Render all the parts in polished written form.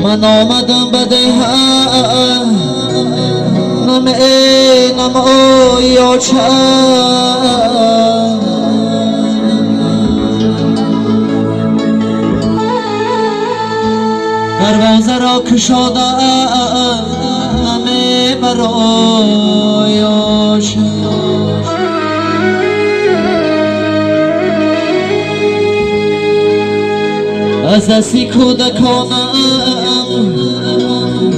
Ман омадам ба деҳа, наменамои оча. Дарвозаро кушода намебарои оча. Аз дасти кӯдаконам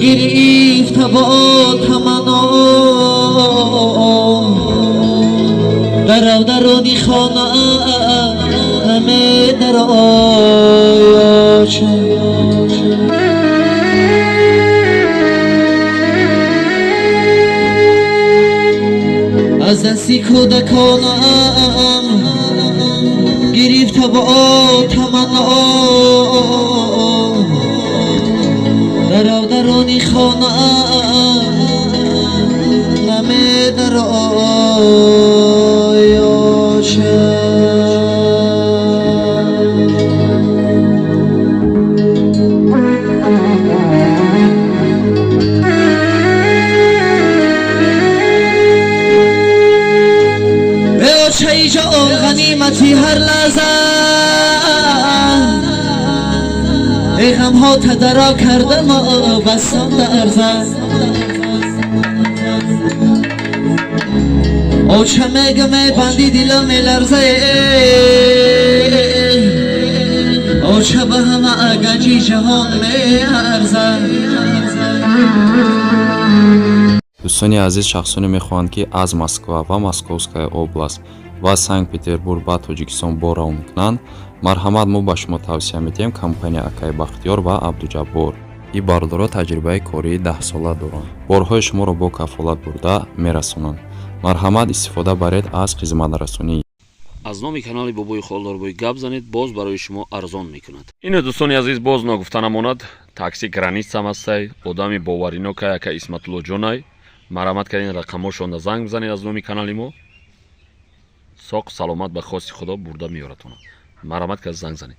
гирифта бо таманно, дарав даруни хона намедарои оча. Аз дасти кӯдаконам гирифта бо таманно, дарав даруни хона намедарои оча. Очаи ҷон, ғанимати ҳар лаҳза, эй ғамҳо тадаро кардама бастам дарза. Оча мега мебанди, дилам меларза. Оча ба ҳама ганҷи ҷаҳон меарза. Дӯстони азиз, шахсоне мехоҳанд, ки аз Москва ва Московская область ва Санкт Петербург ба Тоҷикистон бор равон кунанд, марҳамат, мо ба шумо тавсия медиҳем компания акаи Бахтиёр ва Абдуҷаббор. Ин бародаро таҷрибаи кории 10-сола доранд, борҳои шуморо бо кафолат бурда мерасонанд. Марҳамат, истифода баред аз хизматрасонӣ. Аз номи канали Бобои Холдорбой гап занед, боз барои шумо арзон мекунад. Ино, дӯстони азиз, боз ногуфта намонад, такси Границам ҳастай, одами боваринокай, ака Исматуллоҷонай. Марҳамат кардин, рақамҳошонда занг бизанед. Аз номи канали мо соқ саломат ба хости Худо бурда меёратона. Марҳамат кард, занг занед.